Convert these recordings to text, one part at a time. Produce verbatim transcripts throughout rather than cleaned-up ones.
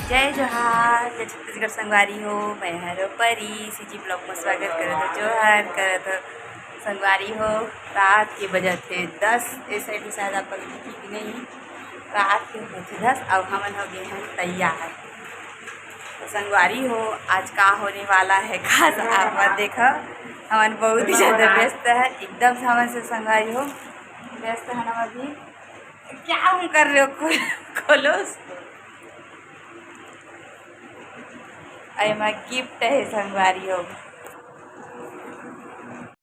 जय जोहार, जय छत्तीसगढ़ संगवारी हो। मैं हरो परी, सीजी ब्लॉग में स्वागत करत हो, जोहार करत हो संगवारी हो। रात के बजत हे दस, ए साइड शायद आप लोग दिखी कि नहीं, रात के होथे दस, अउ हमन हो गए हैं तैयार। तो संगवारी हो, आज का होने वाला है खास, आप मन देखो, हमन बहुत ही ज्यादा व्यस्त है, एकदम से हमन से संगवारी हो व्यस्त है ना अभी। क्या हम कर रहे हो? खोल-, खोलो उसको। अरे, मैं गिफ्ट है संगवारी हो।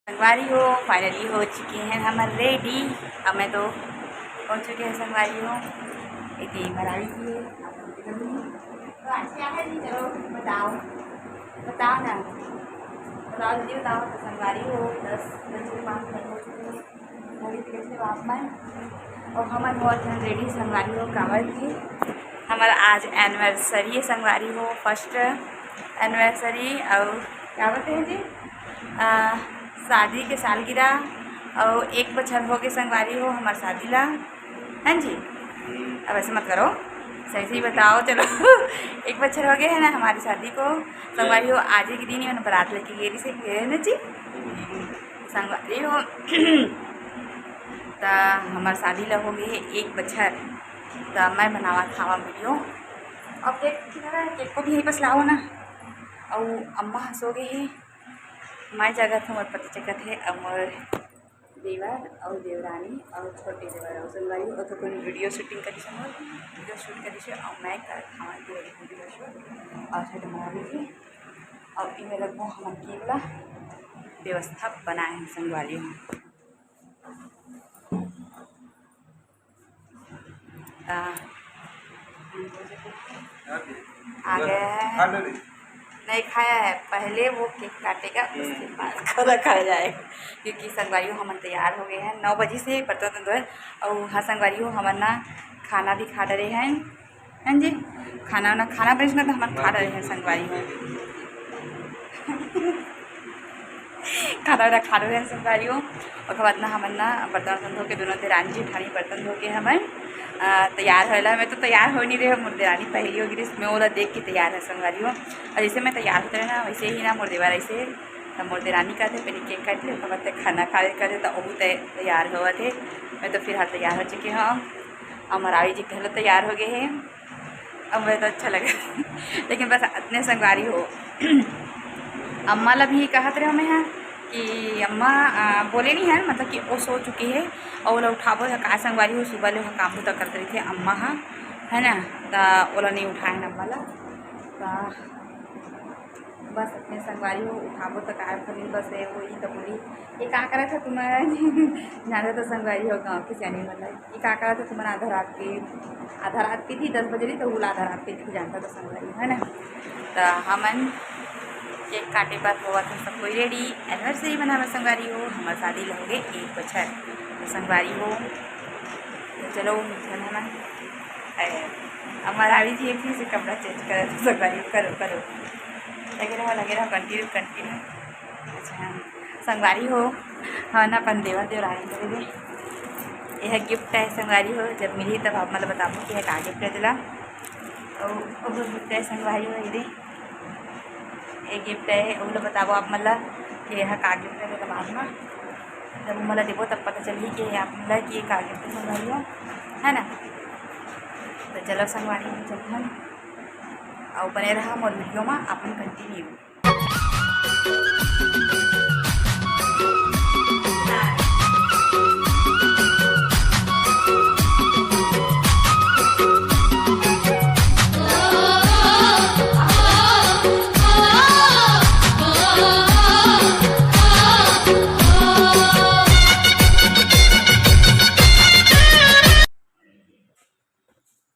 संगवारी हो, finally हो चुके हैं हमर रेडी। अब मैं तो पहुँच चुके हैं संगवारी हो। इतनी मराई की है। तो आज क्या है जी? चलो बताओ, बताओ ना, बताओ जी, बताओ। तो संगवारी हो, दस बजे पाँच मिनट हो चुके हैं। घड़ी देख लो आप मन। और हमन बहुत झन रेडी संगवारी हो, काबर कि हमर आज एनिवर्सरी है संगवारी हो, फर्स्ट एनिवर्सरी। और क्या बोलते हैं जी, आ, शादी के सालगिरह। और एक बछर हो गए संगवारी हो हमार शादी ला, हैं जी? अब ऐसे मत करो, सही सही बताओ। चलो एक बछर हो गए है ना हमारी शादी को संगवारी हो। आज ही के दिन ही मैंने बारात लेके गई से, है ना जी? संगवारी हो, त हमर शादी ला हो गए हे एक बछर, त मैं बनावत हावं वीडियो। अब केक किनारा है, केक को भी यहीं पास लाओ ना। अउ अम्मा ह सो गए हे, मैं जगत हूँ, मोर पति जगत हे, अउ मोर देवर अउ देवरानी अउ छोटे देवर अउ संगवारी अउ तो कोई वीडियो शूटिंग करी से, मोर वीडियो शूट करी से, अउ मैं करत हावं वीडियो शूट। अउ छोटे मनाली जी, अउ इमे रखबो हमन केक ला, व्यवस्था बनाए हैं संगवारी हो। आ, आ गया है। नहीं खाया है, पहले वो केक काटेगा, उसके बाद खाना खाया जाएगा। क्योंकि संगवारी हो, हमन तैयार हो गए हैं, नौ बजे से बर्तन वर्तन धोए। और हाँ संगवारी हो, हमन ना खाना भी खा डरे हैं, हैं जी? खाना वाना, खाना बनिस ना, तो हमन खा डरे हैं संगवारी हो। खाना वाना खा डरे हैं संगवारी हो। ओकर बाद ना हमन ना बर्तन वर्तन धो के, दोनों देरानी जेठानी बर्तन धो के हमन, आ, तैयार होए ला। मैं तो तैयार हो नहीं रहे, मोर देरानी पहली हो गई, मैं ओला देख के तैयार है संगवारी हो। और जैसे मैं तैयार होते रहे ना, वैसे ही ना मोर देवर ऐसे, तो मोर देरानी कहते पहले केक काट ले, ओकर बाद ते खाना खा ले कहते, तो ओहू ते तैयार होवत हे। मैं तो फिलहाल तैयार हो चुके हूँ, अउ मरावी जी घलो तैयार हो गए हैं। अब मैं तो अच्छा लगा लेकिन बस अतने संगवारी हो। अम्मा ला भी कहत रहे मैं हा कि अम्मा, आ, बोले नहीं है, मतलब कि वो सो चुकी है, और ओला उठाबो है का संगवारी हो, सुबह ले काम बुता करत रही थे अम्मा हा, है ना, त ओला नहीं उठाए ना अम्मा ला। त बस अपने संगवारी हो उठाबो त काय फनी बस है वही त बोली, "ये का करत हो तुम?" जानते तो संगवारी हो गाँव के सियानी मन ला, "ये का करत हो तुमन आधा रात के?" आधा रात के थी, दस बजे रही तो उला आधा रात के थी, जानता तो संगवारी हो, है ना। त हमन केक काटे बर होवत है सब कोई रेडी, एनिवर्सरी मनावे संगवारी हो, हमार शादी ला हो गए एक बछर। तो संगवारी हो, तो चलो मिलथन हमन। अरे, अब मरावी जी एक से कपड़ा चेंज करे तो संगवारी, करो, करो, लगे रहो, लगे रहो, कंटिन्यू, कंटिन्यू। अच्छा, संगवारी हो, हाँ ना, अपन देवर देवरानी करे दे। यह गिफ्ट है संगवारी हो, जब मिली तब आप मतलब बताबो कि यह का गिफ्ट है तेला। और वो गिफ्ट है संगवारी हो, ये दे, ये गिफ्ट है, वो लोग बताबो आप मतलब कि यह का गिफ्ट है तेला बाद में। जब मोला देबो तब पता चलही कि आप मन ला कि ये का गिफ्ट संगवारी हो, है ना। तो चलो संगवारी हो, चलथन अउ बने रहा मोर वीडियो में, अपन कंटिन्यू।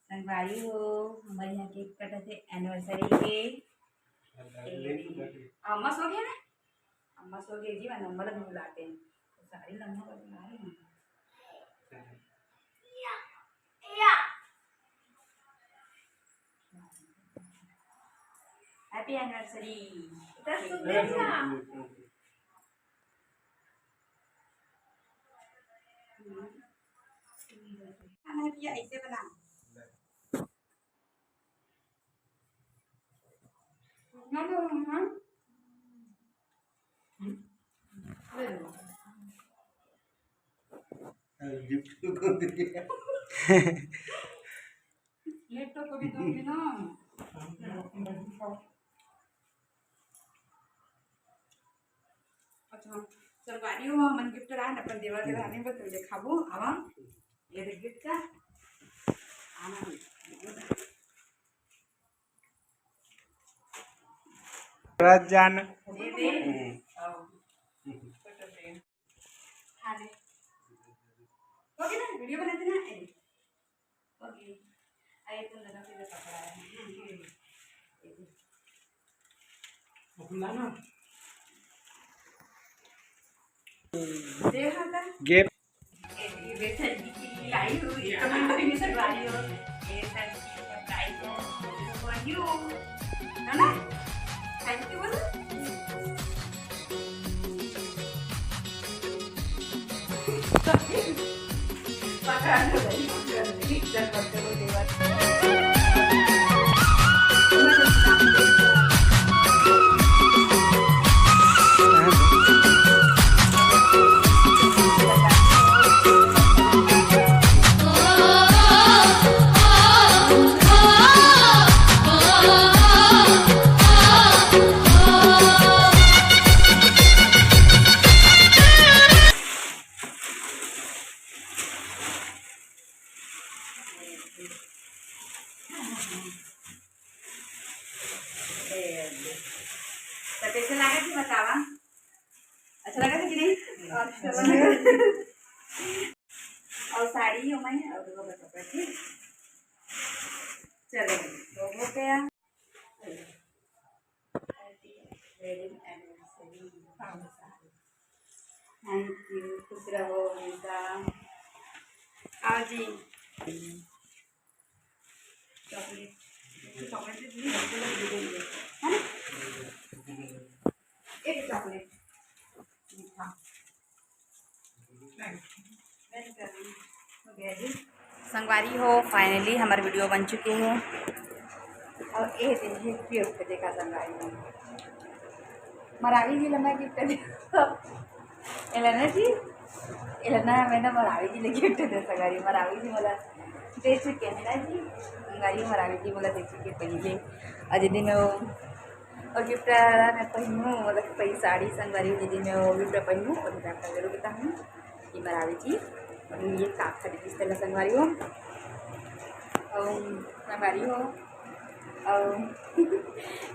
संगवारी हो, हमारे यहाँ केक कटत हे एनिवर्सरी के। अम्मा सो गए ना, अम्मा सो गए जी, मैं नंबर भी बुलाते हैं। तो सारी लम्बा कर बुला रही हूँ। Happy anniversary. खाना है भैया, ऐसे बना। गिफ्ट को दिया। लैपटॉप को भी दूंगी ना। अच्छा, संगवारी हो, हमन गिफ्ट लान अपन देवर देवरानी बर, तुम देखाबो। आवा, ये देख गिफ्ट का। आना। राज जान। ये दे। हम्म। आओ। हाँ, ले। हो गया ना, वीडियो बनाते ना। ए, हो गई। अरे, तुम दोनों के लिए पकड़ा है। देखा था? गिफ्ट। ए, ये बेटा जी के लिए लाई हूँ, ये तो मैं भी नहीं सकवा रही हूँ। ये सर जी का प्राइस है। For you। है ना? थैंक यू बोलो। तो कैसे लगा थी बतावा? अच्छा लगा था कि नहीं? अच्छा लगा। और साड़ी हो मैं और दो कपड़ा, ठीक। चलो, तो हो गया। Happy wedding anniversary। Thank you, खुश रहो हमेशा। आओ जी। चॉकलेट, चॉकलेट भी है ना? एक चॉकलेट मीठा। संगवारी हो, finally हमर वीडियो बन चुके हे। और ए दे, ये गिफ्ट देखा संगवारी हो, मरावी जी ला मैं गिफ्ट दे। एला ना जी, एला ना मैं ना मरावी जी ला गिफ्ट दे संगवारी। मरावी जी मोला दे चुके हे ना जी, संगवारी मरावी जी मोला दे चुके पहले। और यदि मैं वो, और गिफ्ट मैं पहनूँ, मतलब पहली साड़ी संगवारी, यदि मैं वो गिफ्ट पहनूँ और मैं आपका जरूर बताऊँ। ये मरावी जी, और ये का खरीदी तेला संगवारी हो, और संगवारी हो, और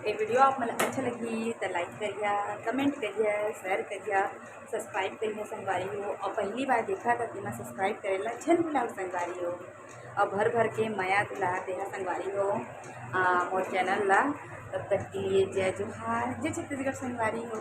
ये वीडियो आप मन अच्छा लगी तो लाइक करिया, कमेंट करिया, शेयर करिया, सब्सक्राइब करिया संगवारी हो। और पहली बार देखा था तो मैं सब्सक्राइब करेला झन भुलाओ संगवारी हो। और भर भर के मया दुलार देहा संगवारी हो, आ, मोर चैनल ला। तब तक के लिए जय जोहार, जय छत्तीसगढ़ संगवारी हो।